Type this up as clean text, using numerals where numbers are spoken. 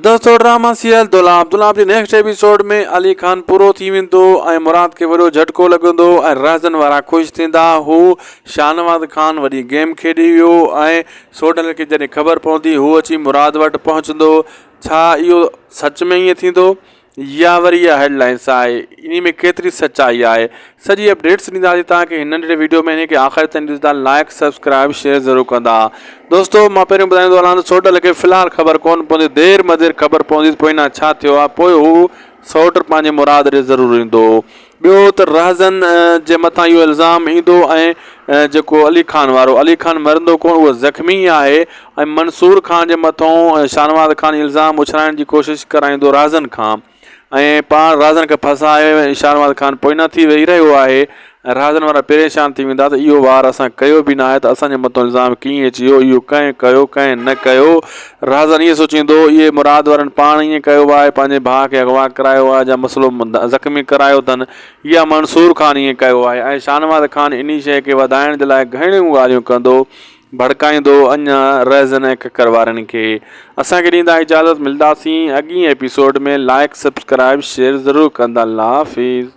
دوستو drama serial دولاب دولاب جي next episode ۾ Ali Khan پورو ٿي ويندو ۽ مراد کي وڏو جهٽڪو لڳندو ۽ رهزن وارا خوش ٿيندا. هو شاهنواز خان وڏي گيم کيڏي ويو ۽ سوڍل کي جڏهن خبر پوندي هو اچي مراد وٽ پهچندو. ڇا اهو سچ ۾ ائين ٿيندو يا وري اها هيڊ لائنس آهي انهي ۾ ڪيتري سچائي آهي سڄي اپڊيٽس ڏينداسين توهان کي هن ننڍڙي ويڊيو ۾ انهي کي آخر تائين ڏسندا لائڪ سبسڪرائب شيئر ضرور ڪندا دوستو مان پهريون ٻڌائيندو هلان ته سوڍل کي في الحال خبر ڪون پوندي دير مدير خبر پوندي ته پوئنا ڇا ٿيو آهي پوء هو سوٽ پنهنجي مراد ڏي ضرور ايندو ٻيو ته رهزن جي مٿان اهو الزام ايندو ۽ جيڪو علي خان وارو علي خان مرندو ڪونه اهو زخمي آهي ۽ منصور خان جي مٿان شاهنواز خان الزام اڇلائڻ جي ڪوشش ڪرائيندو رهزن کان ۽ پاڻ رهزن کي ڦسائي شاهنواز خان پوئنا ٿي ويهي رهيو آهي ۽ رهزن وارا پريشان ٿي ويندا ته اهو وار اسان ڪيو به ناهي ته اسان جي مٿان الزام ڪيئن اچي ويو اهو ڪنهن ڪيو ڪنهن نه ڪيو رهزن ائين سوچيندو اهي مراد وارن پاڻ ائين ڪيو آهي پنهنجي ڀاء کي اغوا ڪرايو آهي يا مسئلو زخمي ڪرايو اٿن يا منصور خان ائين ڪيو آهي ۽ شاهنواز خان انهي شيء کي وڌائڻ جي لاء گهڻيون ڳالهيون ڪندو ڀڙڪائيندو اڃا رهزن ۽ ڪڪر وارن کي اسان کي ڏيندا اجازت ملداسين اڳئين ايپيسوڊ ۾ لائڪ سبسڪرائب شيئر ضرور ڪندا الله حافظ.